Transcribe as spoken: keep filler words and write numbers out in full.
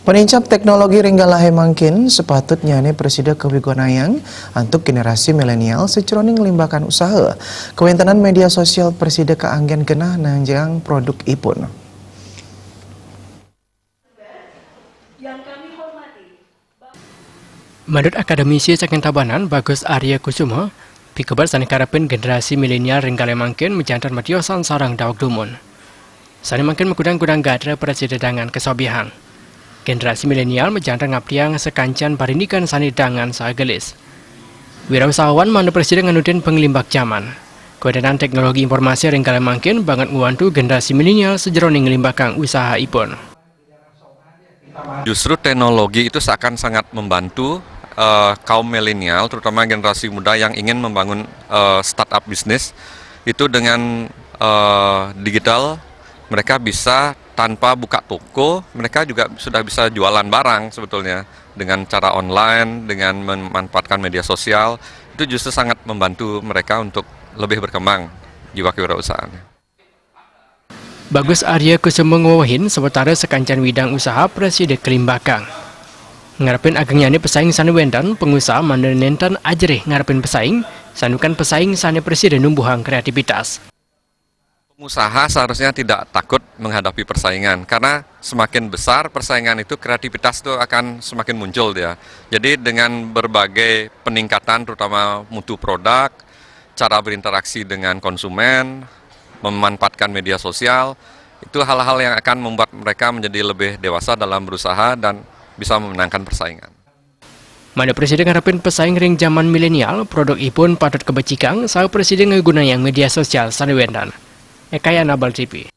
Panincap teknologi ring galahé mangkin sapatutnyané prasida kawigunayang antuk generasi milenial sajroning nglimbakan usaha. Kawéntenan média sosial prasida kaanggén genah nanjang produkipun. Manut akademisi saking Tabanan, Bagus Arya Kusuma, pikobet sané karepin generasi milenial ring galahé mangkin majanten matiosan sareng daweg dumun. Sané mangkin makudang-kudang gatra prasida dangan kasobihan. Generasi milenial majanten ngaptiang sakancan parindikan sané dangan saha gelis. Wirausahawan mangda prasida nganutin panglimbak jaman. Kawéntenan teknologi informasi ring galahé mangkin banget ngwantu generasi milenial sajroning nglimbakang usahaipun. Justru teknologi itu akan sangat membantu eh, kaum milenial, terutama generasi muda yang ingin membangun eh, startup bisnis. Itu dengan eh, digital, mereka bisa tanpa buka toko, mereka juga sudah bisa jualan barang sebetulnya dengan cara online, dengan memanfaatkan media sosial. Itu justru sangat membantu mereka untuk lebih berkembang jiwa kewirausahaannya. Bagus Arya Kusuma ngwewehin, sawatara sakancan widang usaha prasida kalimbakang. Ngarepin agengnyané pesaing sané wénten, pangusaha mangda nénten ajerih ngarepin pesaing, santukan pesaing sané prasida numbuhang kreativitas. Pengusaha seharusnya tidak takut menghadapi persaingan, karena semakin besar persaingan itu, kreativitas itu akan semakin muncul dia. Jadi dengan berbagai peningkatan, terutama mutu produk, cara berinteraksi dengan konsumen, memanfaatkan media sosial, itu hal-hal yang akan membuat mereka menjadi lebih dewasa dalam berusaha dan bisa memenangkan persaingan. Mangda prasida ngarepin pesaing ring jaman milenial, produkipun patut kabecikang saha prasida ngagunayang media sosial sané wénten. Eka Yana, Bali T V.